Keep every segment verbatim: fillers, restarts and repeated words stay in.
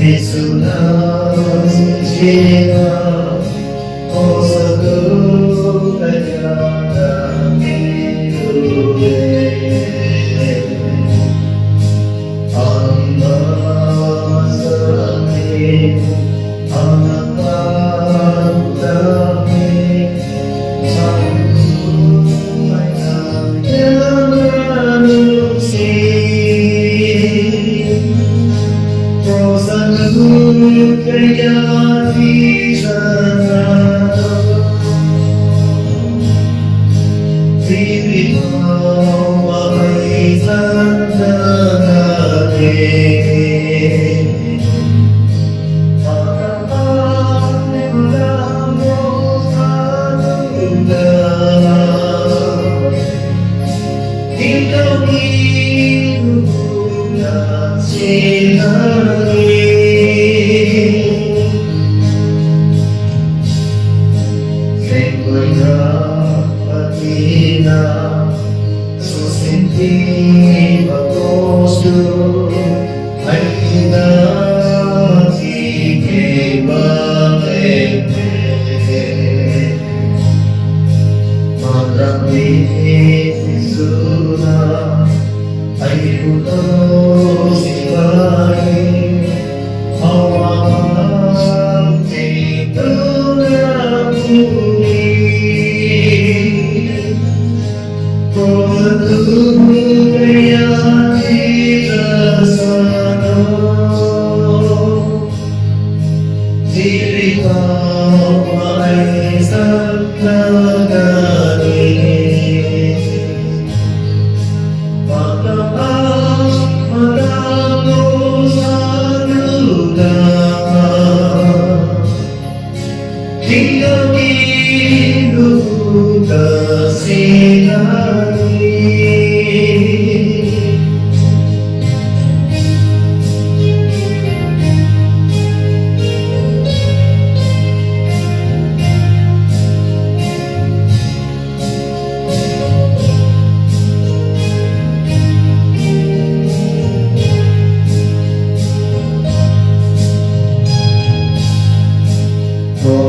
Jisu na, Jisu na, o sa tu kaya na ni tu e. Ama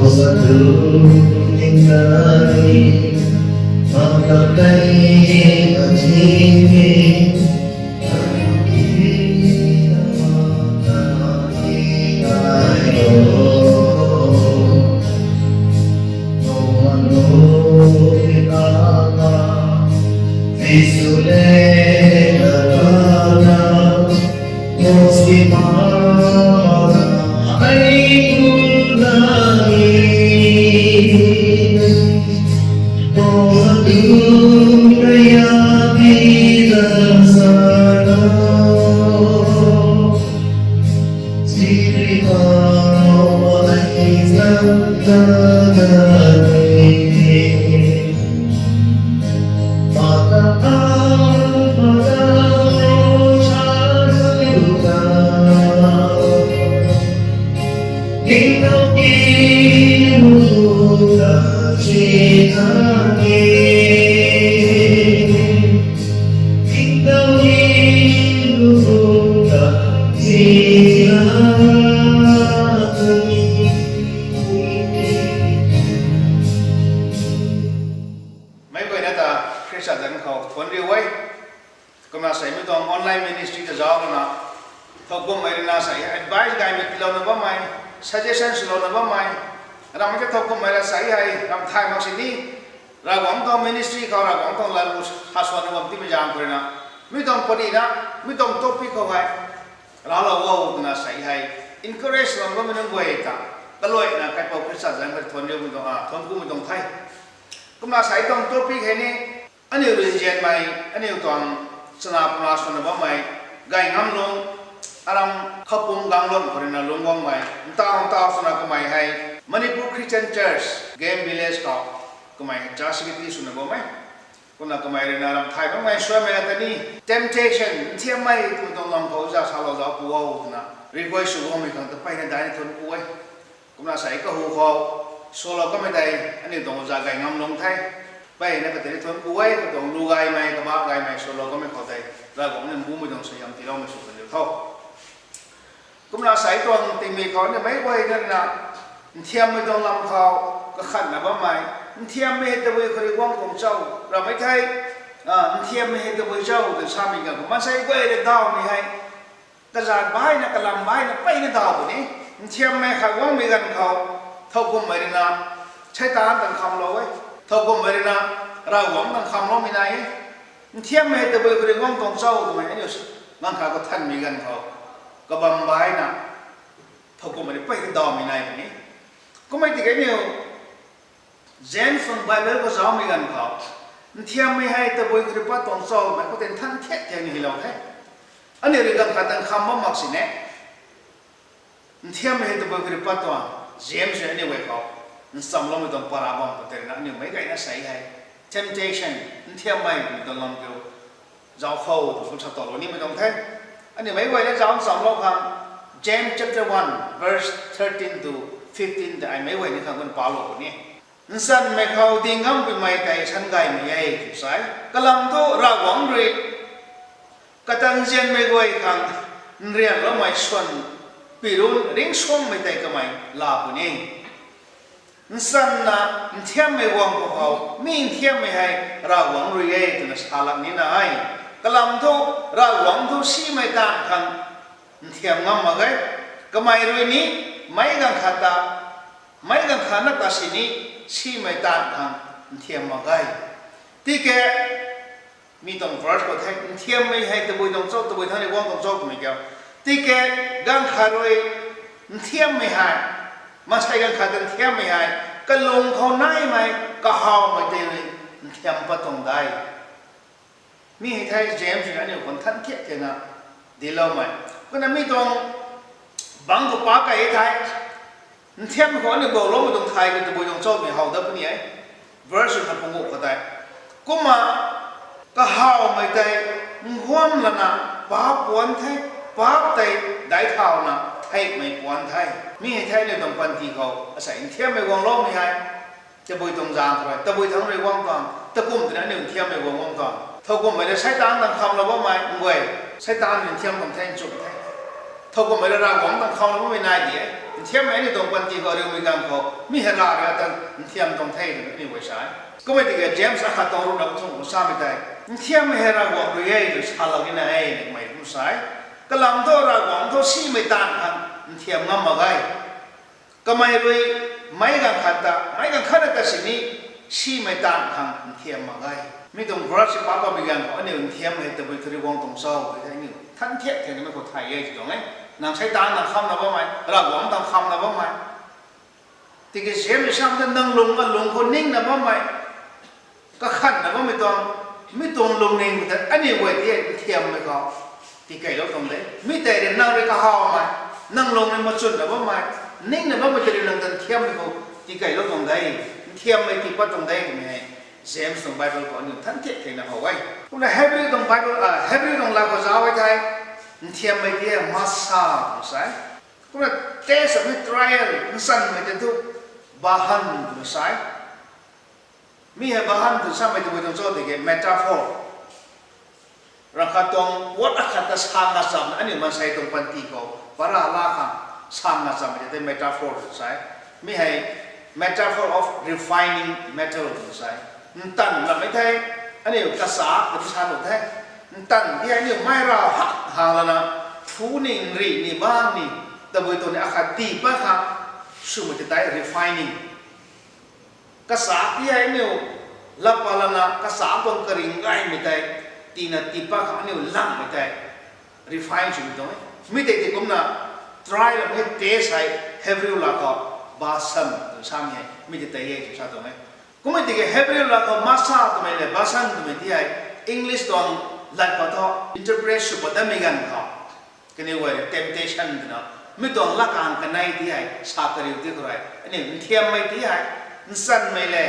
sa ni, ama sa ni, Meic guayna ta Khrista zanc khou thuanc riu e. Kumna sei mi tuang online ministry ta zauc lana, thowkumhmei rui na sei advice gaymei tiilouna bammei, suggestion swlouna bammei, ramh mei ta thowkumhmei ra sei hei ramh thay mak sini, Ravguangc tuang ministry khou Ravguangc tuang lat lu sa suanna bam timei zaeng khou rui na, mi tuang puni na, mi tuang topic khou hei raclou o twna sei hei encourage swlouna bammei nunc guay ta kaluaina kaipouc Khrista zanc khou thuanc riumei tuang, a, thuanc kumei tuang the. Kumna sei tuang topic hei ni, aniu rui nzianmei, aniu tuang chana puna swna bammei, gay ngam lung, aram khapum gang lun khou rui na lungc guangmei, ntaw ntaw swna kamei hei Manipur Christian Church, Game Village khou, kamei hei church secretary swna bam e. Kumna kamei rui na ramh thay bammei suaimei na ta ni, temptation, nthiammei twmei tuang lam khou za salou zauc pu o twna request sw guangmei khang ta mpeyna daihna thuanc ku e. Kumna sei kahu khou swlou kamei tei, aniu tuang za gay ngam lung the. Mpeyna kata ni thuanc ku e, katuang lu gaymei, kabah gaymei swlou kamei khou tei, Ravguangc ni mbumei tuang suaihiam tiiloumei sw kan diu tho. Kumna sei tuang tingmei khou ni meic guay na na, nthiammei tuang lam khou kakhanna bammei, nthiammei hei tabui khou rui guang tuang cho, ramei thei, nthiammei hei tabui cho tw samei ganv khou maansei guay rui dawmei hei, kazat baihna, kalam baihna peyna daw puni. Nthiammei khat guangmei ganv khou, thowkumhmei rui na, Seitaan tang khamlou e. Thowkumhmei rui na, Ravguangc tang khamloumei nai e. Nthiammei hei tabui khou rui guang tuang cho twmei aniu ganv khat kathanmei ganv khou, kabam baihna, thowkumhmei rui peyna dawmei nai puni. Kummei tiki aniu James tuang Bible khou zaumei ganv khou, nthiammei hei tabui khou rui pat tuang cho twmei khou tei nthan thiak thiak ni hylou the. Aniu rui ganv khat tang kham bam mak sini, nthiammei hei tabui khou rui pat tuang, James rui aniu guay khou nchamloumei tuang para bam khou tei rui na aniu meic guayna sei hei, temptation, nthiammei twmei tuang lam kiu, zauc khou tw kum sa towlou nimei tuang the. Aniu meic guayna zauc nchamlou khang, James chapter one verse thirteen to fifteen tei ai meic guayna khang kum palou puni. Nchanmei khou di ngam puimei tei sangaymei e tw sa e. Kalam thu Ravguangc rui katanzianmei guay khang nrianloumei swan pirun ringcsuangmei tei kamei laa puni. Nchanna nthiammei guang pwkhou mi nthiammei hei Ravguangc rui e twna salak nina e. Kalam thu Ravguangc thu simei taanv khang nthiam ngam mak ge. Kamei rui ni meic ganv khat ta, meic ganv khat na ta sini simei taanv khang nthiam mak ge. Tiki mi tuang verse khou the, nthiammei hei tabui tuang cho, tabui thangc rui guang tuang cho twmei kiu. Tiki ganv khat rui nthiammei hei, maansei ganv khat ta nthiammei hei, kalung khou naimei kahawmei tei rui nthiam pat tuang de. Mi hei the James rui aniu khang nthan thiak thiakna diloumei. Kumna mi tuang bangc khou pa kei the, nthiammei khou aniu bouloumei tuang thay kei tabui tuang cho twmei how dat puni e. Verse na panguh khou tei, kumna kahawmei tei nguam lana paap puanc the, paap tei daic thauna theihmei puanc the. Mi hei the aniu tuang panty khou asei nthiammei guangloumei hei tabui tuang zaeng khou rui, tabui thangc rui guang tuang, takum twna aniu nthiammei guang guang tuang. Thowkumhmei rui Seitaan tang khamlou bammei nguay, Seitaan rui nthiam tuang the, nchumh the. Thowkumhmei rui Ravguangc tang khamlou bammei nai di e. Nthiammei aniu tuang panty khou ariumei ganv khou mi hei Rav rui ata nthiam tuang the twna aniu guay sa e. Kummei tiki James akhat tuang ruhna kathumh khou samei tei, nthiammei hei Ravguangc rui e twna salou nina e, kamei kum sa e. Kalam thu Ravguangc thu simei taanv khang nthiam ngam mak ge. Kamei rui meic ganv khat ta, meic ganv khat na ta sini simei taanv khang nthiam mak ge. Mi tuang verse pa pa bi ganv khou aniu nthiammei hei tabui khou rui guang tuang cho tw the, aniu nthan thiak thiakna mei khou thay e tw tuang e. Nang Seitaan tang khamna bammei, Ravguangc tang khamna bammei, tiki James rui sam the nang lung, nang lung khou ningna bammei, kakhanna bammei tuang, mi tuang lungning khou tei aniu guay ti nthiammei khou tikeylou tuang de. Mi tei rui nang rui kahawmei, nang lung rui machunna bammei, ningna bammei tei rui nang ta nthiammei khou tikeylou tuang de. Nthiammei tii pat tuang de twmei hei James tuang Bible khou aniu nthan thiak thiakna how e. Kumna Hebrew tuang Bible, a, Hebrew tuang lat khou zauc e thei, nthiammei ti hei masa twna sa e. Kumna test of trial, nchanmei tei thu bahan twna sa e. Mi hei bahan tw samei tabui tuang cho tiki metaphor. Rangkhat tuang word akhat ta sa nga chamna aniu maansei tuang panty khou para la khang sa nga chammei tei metaphor tw sa e. Mi hei metaphor of refining metal tw sa e. Ntanv lammei thei, aniu kasa tw sa nuh the. Ntanv ti hei aniu mei rav hak hang lana, phu ni, nrih ni, bang ni, tabui tuang ni akhat tii pat khang swmei tei tei refining. Kasa ti hei aniu lapa lana kasa tuang karing gaymei tei tiina tii pat khang aniu langmei tei refine swmei tuang e. Mi tei ti kumna trial mei test hei Hebrew lat khou balsam tw samei hei mi tei tei e tw sa tuang e. Kummei tiki Hebrew lat khou masa twmei le balsam twmei ti hei English tuang lat khou thu interpret sw pat datmei ganv khou kaniw guay rui temptation twna, mi tuang latkaeng kanei ti hei sa kariu ti khou rui aniu nthiammei ti hei, nchanmei le,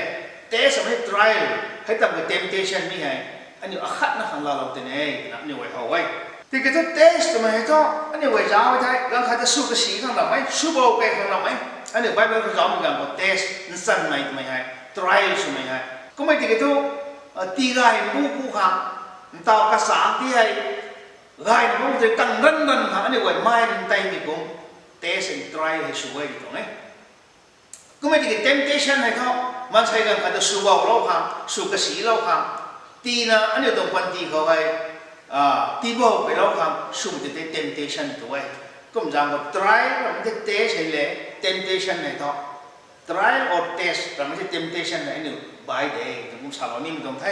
test mei trial, hei tam khou temptation mi hei aniu akhatna khang laalou tei ne twna aniu guay how e. Tiki thu test twmei hei thu aniu guay zauc e thei ganv khat ta sw kasi khang ram e, sw bou kei khang ram e. Aniu Bible khou zaucmei ganv khou test, nchanmei twmei hei, trial swmei hei. Kummei tiki thu, tigay mbu ku khang, ntaw kasa ti hei gayna bam tei kang ran ran khang aniu guay mai rin tei ni kum, test and trial hei sw e di tuang e. Kummei tiki temptation hei thu, maansei ganv khat ta sw boulou khang, sw kasilou khang, tina aniu tuang panty khou hei, ah, tii bou peilou khang sw tei tei temptation tu e. Kum zaeng khou trial ram tei test hei le, temptation hei thu, trial or test ram tei temptation hei aniu bai de, kum salou nimei tuang the.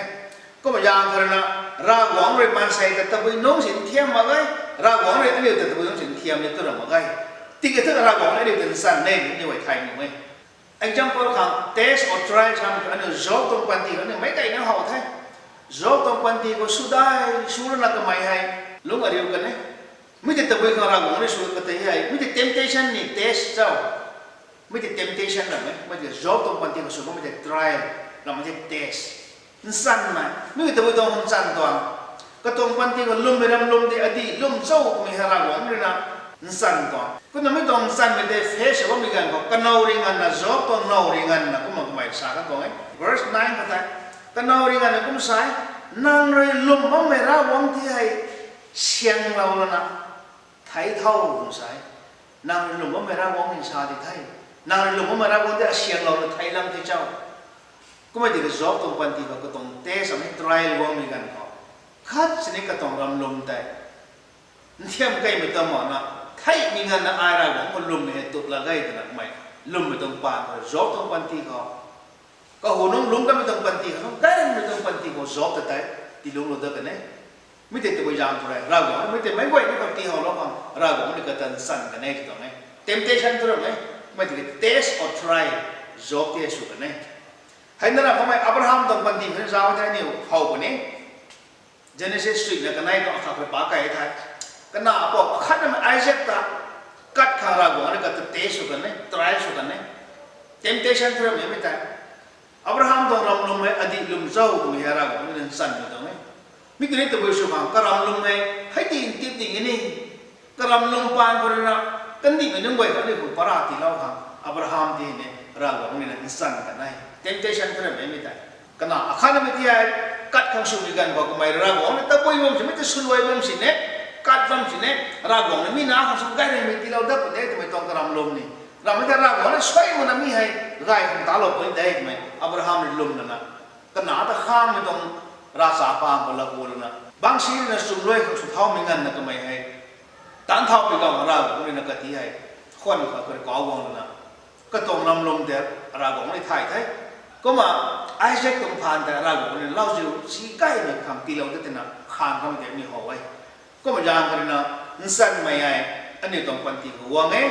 Kumna zaeng khou rui na, Ravguangc rui maansei ta tabui nungc sin thiam mak ge, Ravguangc rui aniu ta tabui nungc sin thiam ni tu ram mak ge. Tiki thu Ravguangc rui aniu ta nchan ne, aniu guay thay nuh e. Example khang, test or trial sam khou aniu Job tuang panty khou aniu meic keyna how the. Job tuang panty khou sw dai, sw rana kamei hei, lungc ariu kan e. Mi tei tabui khang Ravguangc rui sw katei hei, mi tei temptation ni test cho. Mi tei temptation ram e, mi tei Job tuang panty khou sw bammei tei trial, ram tei test. Nchanmei, mi tabui tuang nchan tuang. Katuang panty khou lwmmei ram lwm tei adih lwm cho twmei hei Ravguangc rui na nchan tuang. Kumna mi tuang nchanmei tei face bammei ganv khou, kanow ri nganvna, Job tuang now ri nganvna, kumna kamei sa kan tuang e. Verse nine khou tei, kanow ri nganvna kum sa e, nang rui lwm bammei Ravguangc tei hei sianglou lana thei tho, kum sa e. Nang rui lwm bammei Ravguangc ni sa di the. Nang rui lwm bammei Ravguangc tei asianglouna thei lam the cho. Kummei tiki Job tuang panty khou katuang test amei trial guangmei ganv khou, khat sini katuang ram lwm tei nthiam keymei ta makna, theihmei nganvna ai Ravguangc khou lwmmei hei tut la ge twna kamei lwmmei tuang paan khou, Job tuang panty khou, kahu nungc lungc kanmei tuang panty khou, nungc kaimei tuang panty khou Job ta tei tiilungclou dat kan e. Mi tei tabui zaeng khou rui Ravguangc, mi tei meic guayna khou tiihowlou khang Ravguangc ni kata nchan kan e ti tuang e. Temptation tu ram e, mi tei test or trial, Job tei sw kan e. Hei na ra kamei Abraham tuang panty khou zauc tei aniu how puni. Genesis suina kanei tuang akhat khou pa kei the. Kana apou akhatnamei Isaac ta kat khang Ravguangc ni kata test sw kan e, trial sw kan e. Temptation tu ram e mi tei. Abraham tuang ram lwmmei adih lwm cho twmei hei Ravguangc ni nchanmei tuang e. Mi tei ni tabui sw khang, karam lwmmei hei ti ntip ding e ni. Karam lwm paan khou rui na, kandihmei nunc guay khang aniu khou para tiilou khang, Abraham tei ni Ravguangc ni na nchan kan e. Temptation tu ram e mi tei. Kana akhatnamei tei hei, kat khang swmei ganv khou kamei Ravguangc ni tabui bam sini, mi tei swluai bam sini, kat bam sini, Ravguangc ni mi na khang sw gay rimei tiilou dat puni de twmei tuang karam lwm ni. Rammei tei Ravguangc ni suai makna mi hei gay khang talou puni de twmei Abraham rui lwm lana, kana ta khanmei tuang ravchapang khou lak gu lana, bangsi rui na swluai khang sw thaumei nganvna kamei hei, tanc thaumei ganv Ravguangc rui na kati hei, khwan khou kari kau guang lana, katuang ram lwm tei Ravguangc ni thay the. Kumna Isaac tuang phaan tei Ravguangc ni lauziu si gaymei khang tiilou dat tina khan kham tei ni how e. Kumna zaeng khou rui na, nchanmei hei aniu tuang panty khou guang e.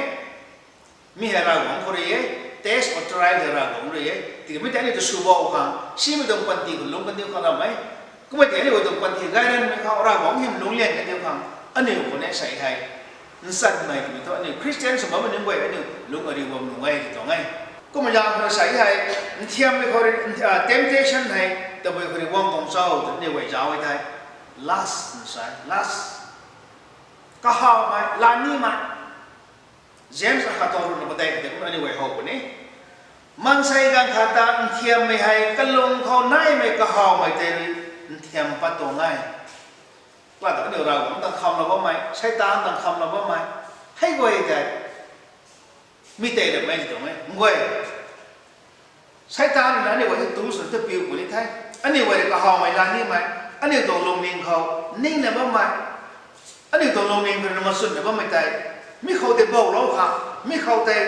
Mi hei Ravguangc khou rui e, test or trial hei Ravguangc rui e. Tiki mi tei aniu ta sw bou khang, simei tuang panty khou lungc kandiu khang ram e. Kummei tei aniu tuang panty gay ranmei khou Ravguangc hym lungc lian kandiu khang, aniu khou ni sei hei nchanmei twmei thu aniu Christian sw bammei nunc guay aniu lungc ariu bam nunc e ti tuang e. Kumna zaeng khou sei hei, nthiammei khou rui, ah, temptation hei tabui khou rui guang tuang cho twna aniu guay zauc e thei, lust, sa e, lust. Kahawmei, lanimei. James akhat tuang ruhna padeih khou tei kumna aniu guay how puni. Maansei ganv khat ta nthiammei hei kalung khou naimei kahawmei tei rui nthiam pat tuang e. Kala ta aniu Ravguangc tang khamlou bammei, Seitaan tang khamlou bammei, hei guay tei mi tei ramei ti tuang e, nguay. Seitaan rui na aniu guay hei tools na ta piu puni the. Aniu guay rui kahawmei lanimei, aniu tuang lungning khou ningna bammei, aniu tuang lungning khou rui na machunna bammei tei, mi khou tei boulou khang, mi khou tei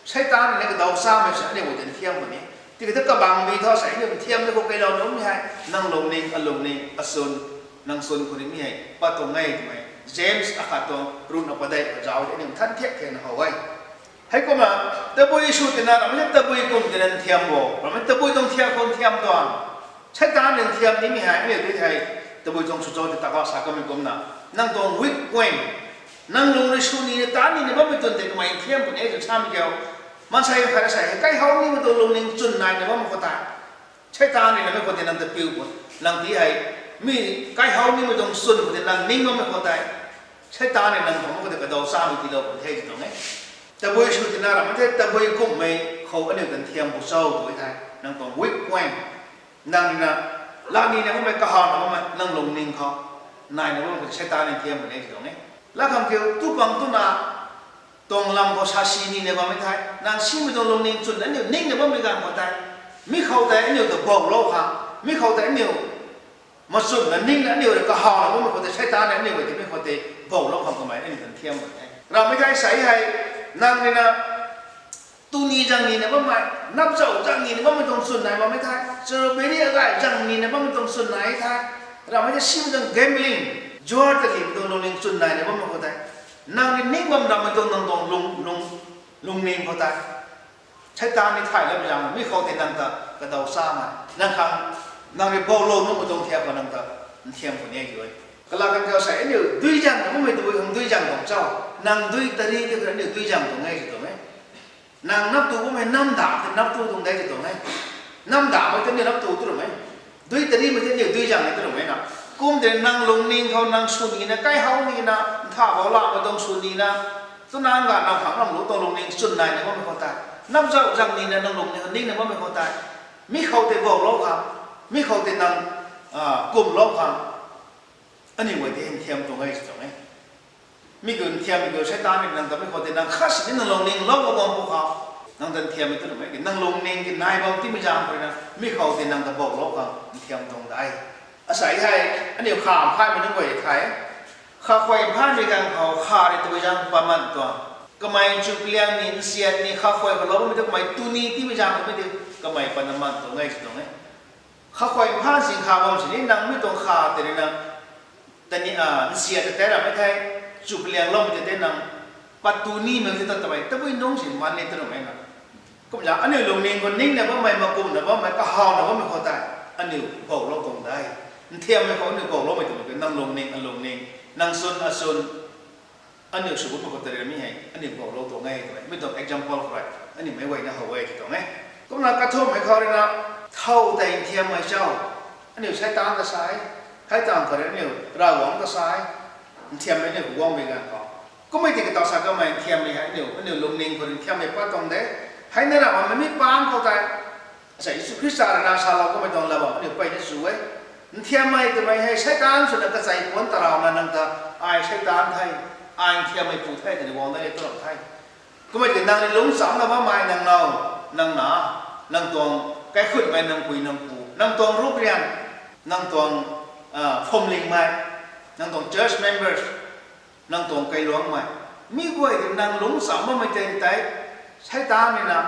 Seitaan rui na kadaw chamei sw aniu guay tei nthiam puni. Tiki thu kabangbi thu sei aniu nthiam ni khou keylou nuhmei hei, nang lungning, alungning, achwn, nang chwn khou rui mi hei pat tuang e twmei James akhat tuang ruhna padeih khou zauc e, aniu than thiak thiakna how e. Heikumna, tabui sw tina, rammei tabui kum tina nthiam bo, rammei tabui tuang thiak khou nthiam tuang. Seitaan rui nthiam nimei hei aniu tei hei, tabui tuang sw cho tei ta kau sa kamei kumna, nang tuang weak point, nang lung rui sw nina ta nina bammei twn tei kamei nthiam puni e twna samei kiu. Maansei khat rui sei hei kaihow nimei tuang lungning chwn naina bammei khou tei, Seitaan rui na mi khou tei nang ta piu puni, nang tei hei, mi kaihow nimei tuang chwn khou tei nang ning bammei khou tei, Seitaan rui nang tuang khou tei kadaw chamei tiilou puni the ti tuang e. Tabui sw tina rammei the, tabui kumhmei khou aniu ta nthiam pu cho tw e thei, nang tuang weak point, nang rui na, lanina bammei, kahawna bammei nang lungning khou, naina bammei khou tei Seitaan nthiam puni e ti tuang e. Lat khang kiu tu pang tuna tuang lam khou sasi nina bammei the. Nang simei tuang lungning chwn aniu ningna bammei ganv khou tei, mi khou tei aniu ta boulou khang, mi khou tei aniu machwnna ningna aniu rui kahawna bammei khou tei Seitaan aniu guay tei mi khou tei boulou khang kamei aniu ta nthiam puni e. Ramei tei sa hei, nang rui na tuni zang nina bammei, napzau zang nina bammei tuang chwn nai bammei the, strawberry agay zang nina bammei tuang chwn nai the, ramei tei simei tuang gambling, jua ta limei tuang lungning chwn naina bammei khou tei, nang rui ning bam ramei tuang nang tuang lung, lung, lungning khou tei Seitaan ni thay lam zang mi khou tei nang ta kadaw chamei, nang khang, nang rui boulou nuhmei tuang thiak khou nang ta nthiam puni e ti e. Kalat kan kau sa aniu dui zang bammei tei khang dui zang tuang cho, nang dui tari tei khou aniu dui zang tuang e ti tuang e. Nang nap tu bammei nam dam tei nap tu tuang de ti tuang e. Nam dammei tei aniu nap tu tu ram e. Dui tarimei tei aniu dui zang e tu ram e na. Kum tei nang lungning khou nang sw nina, kai how nina, ntha bou lamei tuang sw nina, tuna ga nang khang ram lu tuang lungning chwn naina bammei khou tei, napzau zang nina nang lungning khou ningna bammei khou tei, mi khou tei boulou khang, mi khou tei nang kumlou khang, aniu guay tei nthiam tuang e ti tuang e. Mi khou nthiammei khou Seitaan ni nang ta mi khou tei nang khat sini nang lungning lou bam pw khou, nang ta nthiammei tu ram e ki nang lungning ki nai bam timei zaeng khou rui na mi khou tei nang ta boulou khang nthiam tuang de. Asei hei, aniu kha phaymei nunc guay the. Kha khuay phaymei ganv khou kha rui tabui zaeng pat man tuang. Kamei chupaliang ni, nsiat ni, kha khuay khou lou bammei tu kamei tuni timei zaeng khou mi tei kamei patna man tuang e ti tuang e. Kha khuay phay sing kha bam sini nang mi tuang kha tei rui na, tani, nsiat ta tei ramei the, chupaliang loumei tei tei nang pat tu nimei tei ta tamei tabui nungc sini man ni tu ram e na. Kumna aniu lungning khou ningna bammei, makumna bammei, kahawna bammei khou tei aniu boulou tuang de. Nthiammei khou aniu bouloumei tuang nang lungning, alungning, nang chwn, achwn, aniu sw bammei khou tei rui mi hei aniu boulou tuang e twmei mi tuang example khou rui aniu meic guayna how e ti tuang e. Kumna kathumhmei khou rui na, thow tei nthiammei cho, aniu Seitaan ta sa e, hei tang khou rui aniu Ravguangc ta sa e, nthiammei aniu guangmei ganv khou. Kummei tiki taw sa kamei nthiammei hei aniu, aniu lungning khou rui nthiammei pat tuang de. Hei na ramei mi pang khou tei, asei Jisu Khrista rui na salou kamei tuang lat bam aniu peyna sw e. Nthiammei twmei hei Seitaan swna kachei puanc tarawna nang ta, ai Seitaan the, ai nthiammei pu the twna guang da ni tu ram the. Kummei tiki nang ni lungc chamcna bammei nang now, nang na, nang tuang kaikhunhmei, nang pui nang pu, nang tuang ruprian, nang tuang phwamlingmei, nang tuang church members, nang tuang kailuangmei, mi guay tei nang lungc chamc bammei tei tei, Seitaan ni na,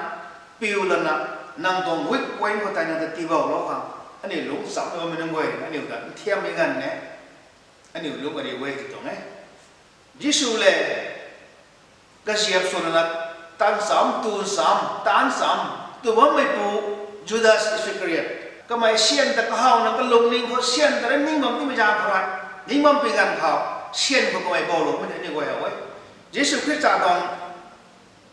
piu lana, nang tuang weak point khou tei nang ta tiiboulou khang, aniu lungc chamcna bammei nunc guay aniu ta nthiammei ganv e, aniu lungc ariu e ti tuang e. Jisu le, kaziap sw lana, taan chamc, tu chamc, taan chamc, tu bammeipu, Judas Iscariot. Kamei syan ta kahawna kalungning khou syan ta rui ning bam timei zaeng khou rui, ning bam pi ganv khou, syan khou kamei bouloumei tei aniu guay how e. Jisu Khrista tuang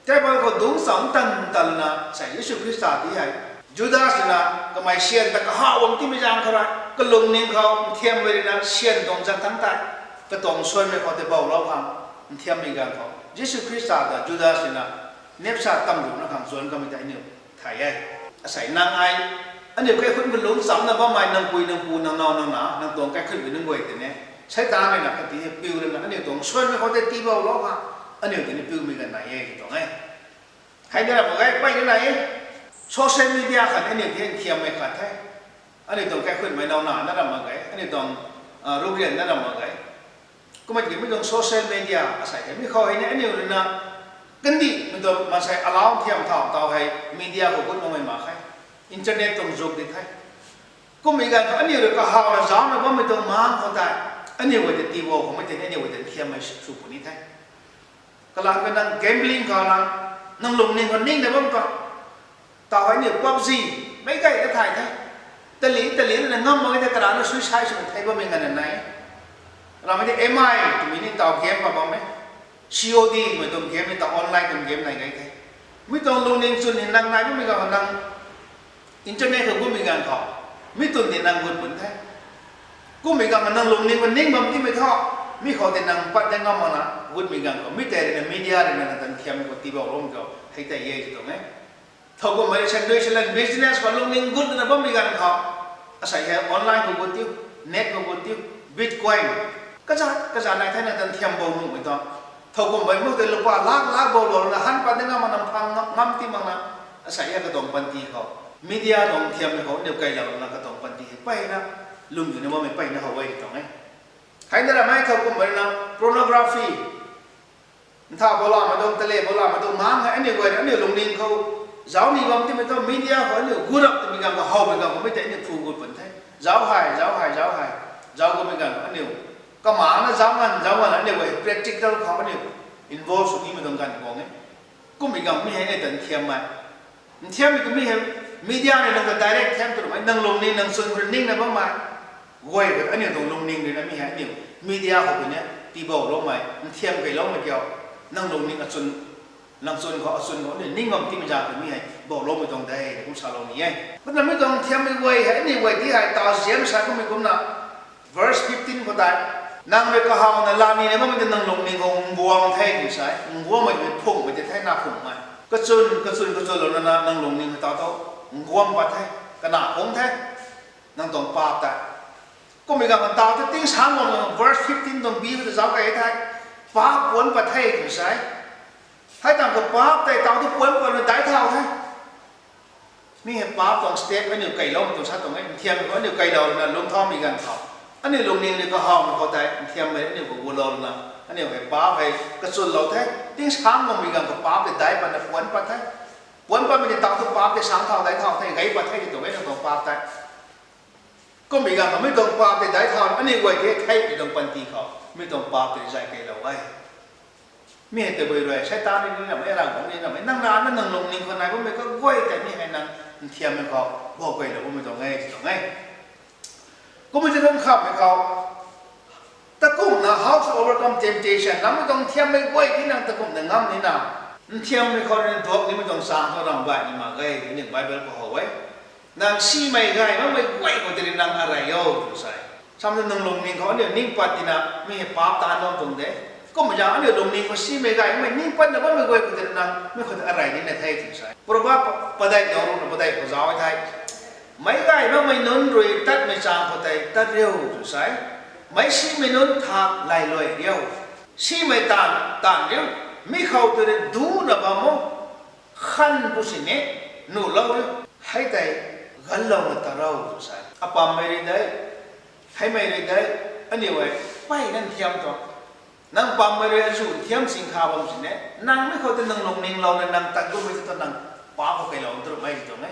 table khou dungc chamc tan tan lana sa Jisu Khrista ti hei, Judas rui na, kamei syan ta kahaw bam timei zaeng khou rui, kalungning khou nthiammei rui na syan tuang zat thangc tei, katuang suanmei khou tei boulou khang nthiammei ganv khou Jisu Khrista ta Judas rui na, nepsa tam ruhna khang zuanc kamei tei aniu thay e. Asei nang ai, aniu kaikhunhmei lungc chamcna bammei nang pui nang pu nang now nang na, nang tuang kaikhunhmei nunc guay tei ni, Seitaan rui na kati hei piu lana aniu tuang suanmei khou tei tiiboulou khang, aniu tei ni piumei ganv nai e ti tuang e. Hei na ram mak ge, peyna nai e. Social media khat aniu tei nthiammei khat the. Aniu tuang kaikhunhmei now na na ram mak ge, aniu tuang ruprian na ram mak ge. Kummei tiki mi tuang social media asei hei mi khou hei ni aniu rui na, kandihmei tuang maansei alauc thiam thau tau hei media khou gut makmei mak khe. Internet tuang zuk di the. Kummei ganv khou aniu rui kahawna zaucna bammei tuang maengc khou tei, aniu guay tei tiibou khoumei tei ni aniu guay tei nthiammei sw puni the. Kalam kha nang gambling khou nang, nang lungning khou ningna bam khou, tau hei aniu PUBG, meic gay ta thay the. Tali tali na ngam mak ge tei karana suicide sw thei bammei nganvna nai. Ramei tei MI twmei ni tau game pa bam e. COD twmei tuang game ni tau online tuang game nai gay the. Mi tuang lungning chwn ni nang nai bammei ganv khou nang internet khou gutmei ganv khou, mi twn tei nang gut pun the. Kummei ganv khou nang lungning khou ning bam timei thu, mi khou tei nang pat de ngam makna gutmei ganv khou mi tei rui na media rui na nang ta nthiammei khou tiibou lou khou hei tei e ti tuang e. Thow kummei rui sandui salan business khou lungning gut na bammei ganv khou, asei hei online khou gut tiu, net khou gut tiu, Bitcoin Kazat kazat nai thena tan thiam bou nuhmei tuang. Thow kummei mu tei lupa lak lak bou lou na han pat de ngam na phang ngam ti mak na. Asei a katuang panty khou, media tuang thiammei khou aniu kailou na katuang panty hei peyna lwm yu ni bammei peyna how e tuang e. Hei na ramei thow kummei na pornography, ntha bou lamei tuang, tale bou lamei tuang mang hei aniu guay aniu lungning khou zauc ni bam timei tuang media khou aniu gurap twmei ganv khou howmei ganv khou mei tei aniu phu gut pun the. Zauc hei, zauc hei, zauc hei, zauc kummei ganv khou aniu kamana zauc nganv zauc nganv aniu guay practical khou aniu involve sw nimei tuang ganv kuang e. Kummei ganv mi hei ni tan thiammei. Nthiammei twmei hei media ni nang ta direct thiam twmei, nang lungning nang chwn khou ningna bammei. Guay khou aniu tuang lungning rui na mi hei aniu media khou ni tiibouloumei, nthiam keyloumei kiu, nang lungning achwn, nang chwn khou achwn khou aniu ning bam timei zaeng khou mi hei bouloumei tuang de, kum salou ni e. Kumna mi tuang nthiammei guay hei aniu guay ti hei taw ziam sa kummei kumna, verse fifteen khou tei, nang rui kahawna lani ni bammei tei nang lungning khou nguam the tw sa e, nguammei tei phungmei tei the na phungmei. Kachwn, kachwn, kachwnlouna na nang lungning khou taw thu nguam pat the, kana phung the, nang tuang paap tei. Kummei ganv taw thu tingsaengc guang verse fifteen tuang bi khou ta zauc key the, paap puanc pat the tw sa e. Hei tang khou paap tei taw thu puanc pat na daic thau the. Mi hei paap tuang step aniu keyloumei tuang sa tuang e, nthiammei khou aniu keylou na lungc thaumei ganv khou, aniu lungning ni kahawmei khou tei nthiammei aniu khou gulouna, aniu hei paap hei kachwnlou the, tingsaengc guangmei ganv khou paap tei daic pat na puanc pat the. Puanc patmei ni taw thu paap tei saengc thau daic thau the, gay pat the tw tuang e nang tuang paap tei. Kummei ganv khou mi tuang paap tei daic thau, aniu guay tei theihmei tuang panty khou mi tuang paap tei zay keylou e. Mi hei tabui rui Seitaan ni ni ramei, Ravguangc ni ramei, nang rana nang lungning khou nai bammei kaguay tei mi hei nang nthiammei khou bou keylou bammei tuang e tw tuang e. Kummei ti tuang khamhmei khou, takumna how to overcome temptation, nang mi tuang nthiammei guay ti nang takumna ngam nina, nthiammei khou rui duak nimei tuang chaeng thu ramh baih ni mak ge, ni Bible khou how e. Nang simei gay makmei guay khou tei rui nang arey o tw sa e. Samna nang lungning khou aniu ning pat tina mi hei paap taanv bam tuang de. Kummei zaeng aniu lungning khou simei gay makmei ning patna bammei guay khou tei rui nang mi khou tei arey nina the tw sa e. Proverb padeih tuang ruhna padeih khou zauc e the. Meic gay makmei nunc rui tatmei chaeng khou tei tat riu tw sa e. Meic simei nunc thak lay luai riu. Simei taanv, taanv riu. Mi khou tei rui duna bam o. Khan pu sini nuhlou riu. Hei tei ganlouna ta rou tw sa e. Apammei rui de, heimei rui de, aniu e, peyna nthiam tuang. Nang pammei rui azuh nthiam sing kha bam sini, nang mi khou tei nang lungning louna nang tat gummei tu nang paap khou keylou tw rumei tw tuang e.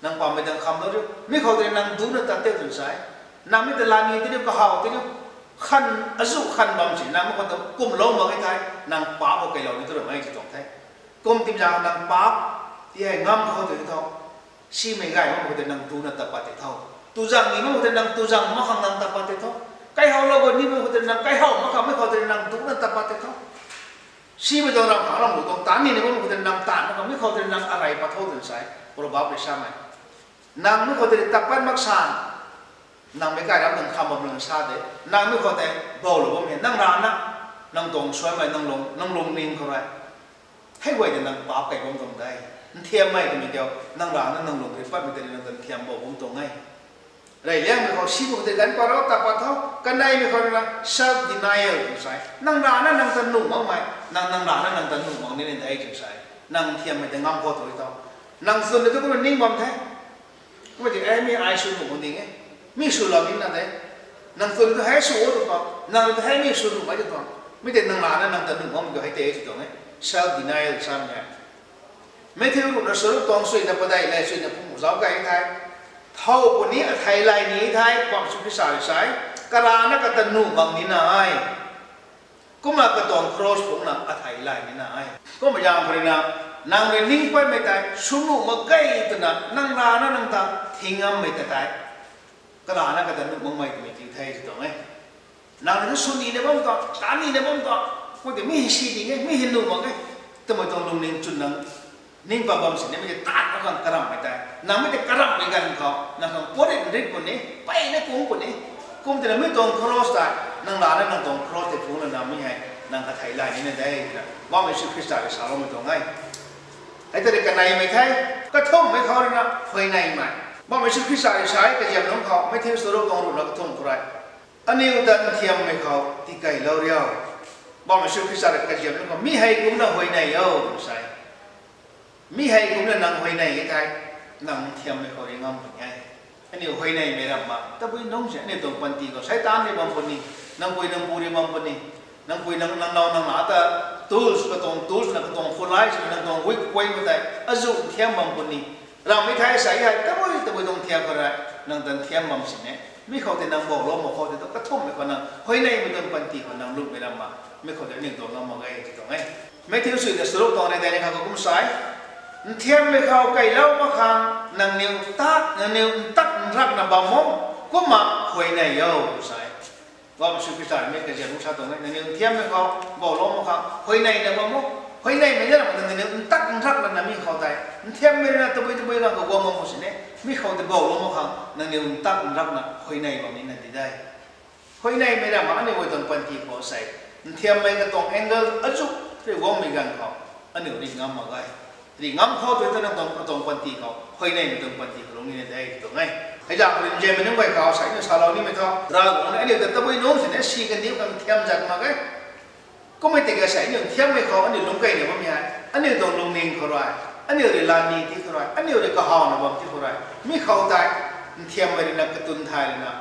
Nang pammei dang khamlou riu, mi khou tei nang duna tat tei tw sa e. Nang mi ta lani tei riu, kahaw tei riu, khan, azuh khan bam sini nang mi khou tei kumlou mak e thei, nang paap khou keylou ni tw rumei tw tuang the. Kum timzaeng nang paap ti hei ngam khou tei tho. Simei gay makmei khou tei nang duna tat pat tei tho. Tuzang ni makmei khou tei nang tuzang mak khang nang tat pat tei tho. Kaihowlou khou ni makmei khou tei nang kaihow mak khang mi khou tei nang duna tat pat tei tho. Simei tuang ramh khang ramh lu tuang taanv ni ni makmei khou tei nang taanv mak khang mi khou tei nang arey pat tho tw sa e. Proverb rui samei. Nang mi khou tei tat pat mak san, nang meic gay ram nang kham bam nang sa de. Nang mi khou tei boulou bam e, nang rana, nang tuang suaimei, nang lung, nang lungning khou rui. Hei guay tei nang paap key bam tuang de. Nthiammei twmei kiu, nang rana nang lung rui patmei tei nang ta nthiam bou bam tuang e. Reyliangmei khou simei khou tei ganv pat rou, tat pat tho. Kaneimei khou rui na self denial tw sa e. Nang rana nang ta nuh makmei, nang, nang rana nang ta nuh mak nina de tw sa e. Nang nthiammei tei ngam khou tw tho. Nang chwn ni tu kumna ning bam the. Kumna ti, e, mi ai sw nuh mak ding e. Mi swlou nina de. Nang chwn tu hei sw o tw tuang, nang tu hei mi sw nuh mak tw tuang. Mi tei nang rana nang ta nuh makmei tu hei tei tw tuang e. Self denial samei hei. Matthew ruhna charuk tuang suina padeih le suina panguh zauc key the. Thow puni athei lay ni the, Mpouh Jisu Khrista rui sa e. Karana kata nuh mak nina e. Kumna katuang cross phungna athei lay nina e. Kumna zaeng khou rui na, nang rui ning patmei tei sw nuh mak ge twna nang rana nang ta thing ngammei ta tei, karana kata nuh makmei twmei ti the tw tuang e. Nang rui sw nina bam tuang, ta nina bam tuang, kum tei mi hei si ding e, mi hei nuh mak e twmei tuang lungning chwn nang ning pat bam sini mi tei taanv mak khang karamhmei tei, nang mi tei karamhmei ganv khou nang khang puanc rit rit puni, peyna kung puni. Kum tina mi tuang cross tei, nang rana nang tuang cross tei phungna nang mi hei nang kathei lay nina de twna Mpouh Jisu Khrista rui saloumei tuang e. Hei tei rui kaneimei the. Kathumhmei khou rui na huayneymei. Mpouh Jisu Khrista rui sa e kaziam nunc khou, Matthew charuk tuang ruhna kathumh khou rui, Aniu ta nthiammei khou tikeylou riu. Bam Jisu Khrista rui kaziap nunc khou mi hei kumna huayney o tw sa e. Mi hei kumcna nang huayney e thei, nang nthiammei khou ri ngam puni e. Aniu huayneymei ramh ma tabui nungc si aniu tuang panty khou Seitaan rui bam puni, nang pui nang pu rui bam puni, nang pui nang nang nau nang na ta tools katuang tools na katuang foolish na nang tuang weak point khou tei azuh nthiam bam puni. Ramhmei thei sa hei tabui tabui tuang thiam khou rui nang ta nthiam bam sini. Mi khou tei nang boulou mak khou tei tu kathumhmei khou nang huayneymei tuang panty khou nang lungmei ramh ma, mi khou tei aniu tuang ngam mak ge ti tuang e. Matthew suina charuk tuang nei dei ni khang khou kum sa e, nthiammei khou keylou mak khang nangniw ta nangniw ntak nrakna bam o, kumna huayney o sa e. Bam Jisu Khrista rui mi kaziap nunc sa tuang e, nangniw nthiammei khou boulou mak khang huayneyna bam o. Huayneymei na ramh nangniw ntak nrakna na mi khou tei nthiammei rui na tabui tabui ganv khou guang bam o sini. Mi khou tei boulou mak khang nangniw ntak nrakna huayney bam nina di de. Huayneymei ramh ma aniu guay tuang panty khou sei, nthiammei katuang angle azuh rui guangmei ganv khou aniu ri ngam mak ge. Ri ngam khou tei tu nang tuang katuang panty khou huayneymei tuang panty khou lung nina de tuang e. Hei zaeng khou rui nzianmei nunc guay khou sei aniu salou nimei thu Ravguangc rui aniu ta tabui nungc sini si kandiu khang nthiam zat mak ge. Kummei tiki sei aniu nthiammei khou aniu lungc keyna bammei hei aniu tuang lungning khou rui, aniu rui lani ti khou rui, aniu rui kahawna bam ti khou rui, mi khou tei nthiammei rui na katun thay rui na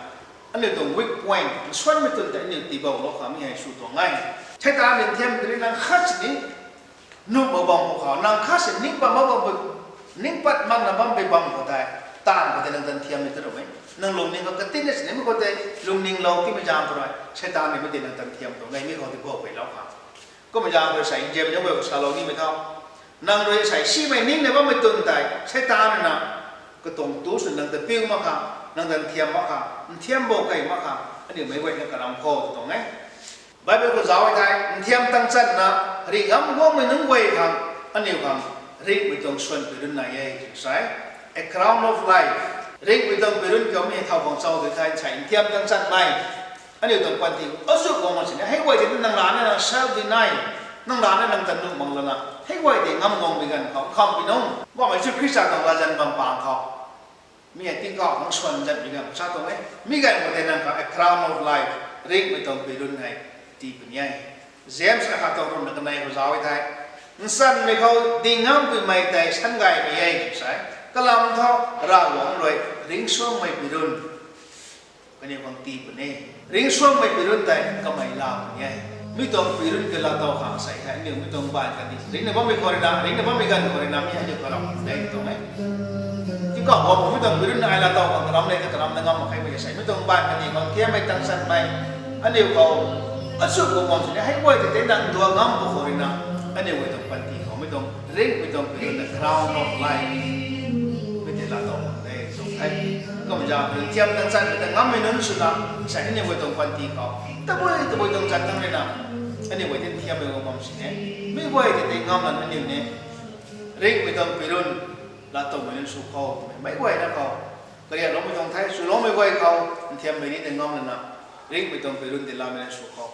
aniu tuang weak point nsuanmei tun tei aniu tiiboulou khang mi hei sw tuang e. Seitaan rui nthiam kari nang khat sini nuh mak bam khou, nang khat sini ning pat mak bam, ning pat makna bammei bam khou tei, taanv khou tei nang ta nthiammei tu ramh e. Nang lungning khou katinna sini mi khou tei lungning lou timei zaeng khou rui Seitaan rui mi tei nang ta nthiam tuang e, mi khou tei bou keylou khang. Kummei zaeng khou sei nzianmei nunc guay khou salou nimei thu, nang rui sei simei ningna bammei tun tei Seitaan rui na katuang tu sw nang ta piu mak khang, nang ta nthiam mak khang, nthiam bou key mak khang aniu meic guayna karam khou tuang e. Bible khou zauc e thei nthiam tang channa ri ngam guangmei nunc guay khang, aniu khang ringhmei tuang suan pui run nai e tw sa e. A crown of life. Ringhmei tuang pui run kamei thau khang chau tei thei sei nthiam tang chanmei aniu tuang panty azuh guang mak sini. Hei guay tei nang lana nang self deny, nang lana nang ta nuh mak lana hei guay tei ngam guangmei ganv khou khamhpui nungc bammei Jisu Khrista tuang latzan bam pang khou mi hei tingkauh khang suan zatmei ganv sa tuang e. Mi ganv khou tei nang khang a crown of life, ringhmei tuang pui run hei tii puni e. James akhat tuang ruhna kanei khou zauc e thei, nchanmei khou ding ngam puimei tei sangaymei e tw sa e. Kalam thu Ravguangc rui ringcsuangmei pui run kaniw khang tii puni. Ringcsuangmei pui run tei kamei laa puni e. Mi tuang pui run tei laatow khang sei hei aniu mi tuang baanv kandih ringcna bammei khou rui na, ringcna bammei ganv khou rui na mi aniu karam de tuang e. Tingkauh guang mi tuang pui run ai laatow khang karam le, karam na ngam mak khe mei sei mi tuang baanv kandih khang thiammei tang chanmei aniu khou azuh guang bam sini. Hei guay tei tei nang duak ngam pu khou rui na aniu guay tuang panty khou mi tuang ringhmei tuang pui run na crown of life mi tei laatow khang de tuang e. Kumna zaeng khou nthiam tang chanmei ta ngammei nunc swna sei aniu guay tuang panty khou tabui tabui tuang chan tang rui na aniu guay tei nthiammei guang bam sini. Mi guay tei tei ngam lana aniu ni ringhmei tuang pui run laatowmei nunc sw khou twmei meic guayna khou kariakloumei tuang the. Swloumei guay khou nthiammei ni tei ngam lana ringhmei tuang pui run tei laamei nunc sw khou